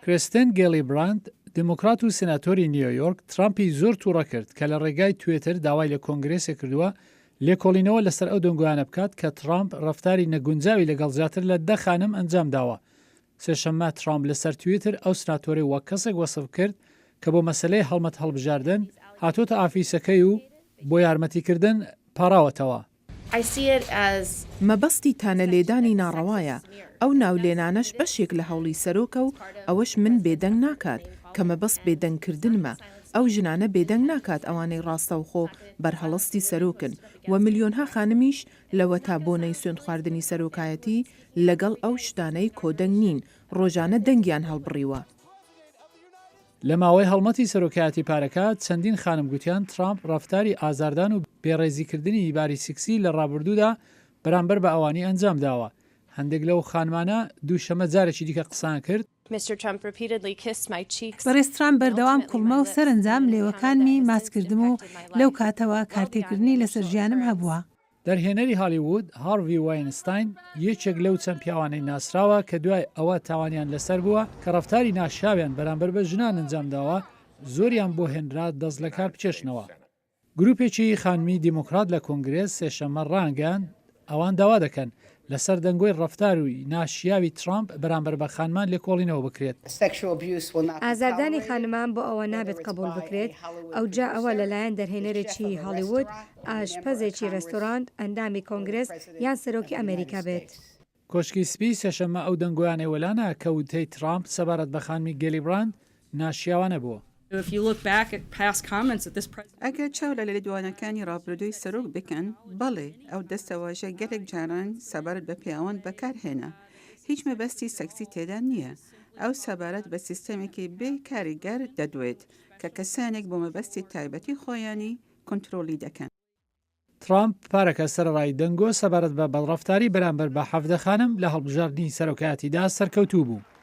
کریستن گێلیبراند، دیموکرات و سیناتۆری نیۆیۆرک، ترامپی زۆر تووڕە کرد کە لە ڕێگای توێتر داوای لە کۆنگرێسێ کردووە لێکۆڵینەوە لەسەر ئەو دەنگۆیانە بکات کە ترامپ ڕەفتاری نەگونجاوی لەگەڵ زیاتر لە دە خانم ئەنجام داوە. سێشەممە ترامپ لەسەر تویتر ئەو سناتۆرەی وەک کەسێک وەسف کرد کە بۆ مەسەلەی هەڵمەت هەڵبژاردن هاتۆتە ئافیسەکەی و بۆ یارمەتیکردن پاڕاوەتەوە. مەبەستی تانە لێدانی ناڕەوایە، ئەو ناو لێنانەش بەشێک لە هەوڵی سەرۆکە و ئەوەش من بێدەنگ ناکات، کە مەبەست بێدەنگ کردنمە، ئەو ژنانە بێدەنگ ناکات ئەوانەی ڕاستەوخۆ بەرهەڵستی سەرۆکن و ملیۆنها خانمیش لەوەتا بۆنەی سوێندخواردنی سەرۆکایەتی لەگەڵ ئەو شتانەی کۆدەنگ نین ڕۆژانە دەنگیان هەڵبڕیوە. لە ماوەی هەڵمەتی سەرۆکایەتی پارەکە، چەندین خانم گوتیان ترامپ ڕەفتاری ئازاردان و بێڕێزیکردنی باری سیکسی لە ڕابردوودا بەرامبەر بە ئەوانی ئەنجامداوە. هەندێک لەو خانمانە دووشەممە جارێکی دیکە قسەیان کرد. بەڕێز ترامپ بەردەوام کوڵمە و سەرەنجام لێوەکانمی ماچ کردم و لەو کاتەوە کارتێکردنی لەسەر ژیانم هەبووە. دەرهێنەری هالیوود، هارڤی واینستاین، یەکێک لەو چەند پیاوانەی ناسراوە کە دوای ئەوە تاوانیان لەسەر بووە کە ڕەفتاری ناشیاویان بەرامبەر بە ژنان ئەنجامداوە، زۆریان بۆ هێنرا دەست لەکار بکێشنەوە. گروپێکی خانمی دیموکرات لە کۆنگرێس سێشەممە ڕایانگەیاند، ئەوان داوا دەکەن لەسەر دەنگۆی ڕەفتاروی ناشیاوی ترامپ بەرامبەر بە خانمان لێکۆڵینەوە بکرێت. ئازاردانی خانمان بۆ ئەوە نابێت قبوڵ بکرێت، ئەوجا ئەوە لەلایەن دەرهێنەرێکی هالیوود، ئاشپەزێکی رێستۆرانت، ئەندامی کۆنگرێس یان سەرۆکی ئەمێریکا بێت. کۆشکی سپی سێشەممە ئەو دەنگۆیانەی وەلانا کە وتەی ترامپ سەبارەت بە خانمی گێلیبراند ناشیاوانە بووە. ئەگەر چاو لە لێدوانەکانی ڕابردووی سەرۆک بکەن، بەڵێ، ئەو دەستەواژە گەلێک جاران سەبارەت بە پیاوان بەکارهێنا. هیچ مەبەستی سێکسی تێدا نییە. ئەو سەبارەت بە سیستەمێکی بێ کاریگەر دەدوێت کە کەسانێک بۆ مەبەستی تایبەتی خۆیانی کۆنترۆڵی دەکەن. ترامپ پارەکە سەرەڕای دەنگۆ سەبارەت بە بەدڕەفتاری بەرامبەر بە 17 خانم لە هەڵبژاردنی سەرۆکایەتیدا سەرکەوتوو بوو.